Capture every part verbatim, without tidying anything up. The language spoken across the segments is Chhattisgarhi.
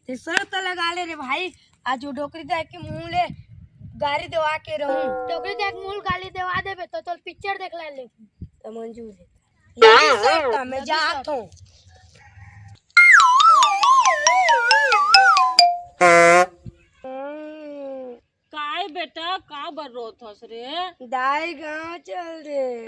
ते शर्त लगा ले रे भाई, आज वो डोकरी दाई के मुंह ले गारी देवा के रहूं। डोकरी दाई के मुंह गाली देवा देबे तो तोर पिक्चर देखला ले। तो मंजूर है। ये शर्त है, मैं जात हूँ। काय बेटा, का बर रोत हस रे? दाई, गांव चल दे।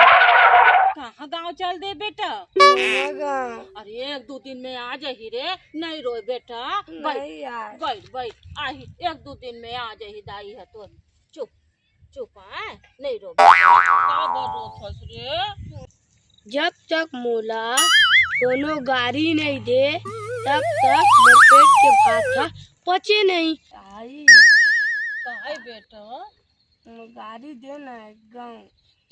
कहाँ गांव चल दे बेटा? नवा गांव। अरे, एक दू दिन में आ जाही रे, नहीं रोए बेटा। बैठ, नहीं यार। बैठ, बैठ, आही, एक दू दिन में आ जाही दाई ह तोर। चुप, चुप, आय, नहीं रो बेटा। का बर रोत हस रे? जब तक मोला कोनो गारी नहीं दे, तब तक मोर पेट के भात ह पचे नहीं। आई। काय बेटा? मोर गारी दे ना एकदम।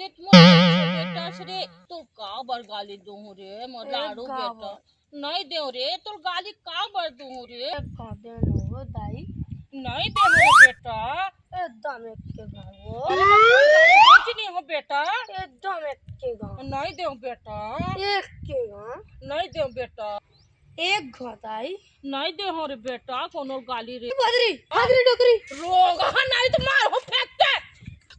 ते मोर बेटा रे, तो का बर गाली दूं रे, मोर ए लाडू गावा। बेटा। नहीं देव रे, तोर गाली का बर दूं रे? एक का दे न हो दाई। नहीं देव रे बेटा। एकदम एक के गाँव। अरे, मैं कोई गाली देती नहीं हूँ बेटा। एकदम एक के गाँव। नहीं देव बेटा। एक के गाँव। नहीं देव बेटा। एक घोदाई। नहीं दे हो रे बेटा, कोनो गाली रे। बदरी, भाग रे डोकरी। रोगहा नहीं तो मार हो फेंक के।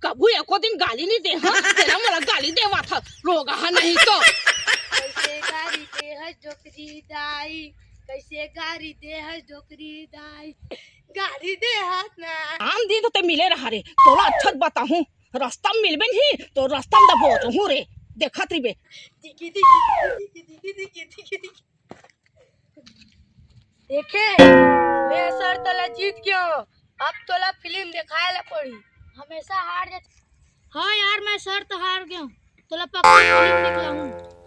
कभू एको दिन गाली नहीं दे, हाँ? तेला मोला गाली देवा था, रोगहा नहीं तो। कैसे गारी दे है डोकरी दाई, कैसे गारी दे है डोकरी दाई, गारी दे हाथ ना। आन दिन तो ते मिले रहा रे, तोला अच्छा बताहूँ, रास्ता में मिलबे नहीं, तो रास्ता में दबोच हूँ रे, देखत रहिबे। दिखी, दिखी, दिखी, दिखी, दिखी, दिखी, दिखी। देखे, मैं शर्त ला जीत गयो। अब तोला फिल्म देखाए ला पड़ी। हमेशा हार जात। हाँ यार, मैं शर्त हार गयो। तोला पक्का फिल्म दिखलाहूँ।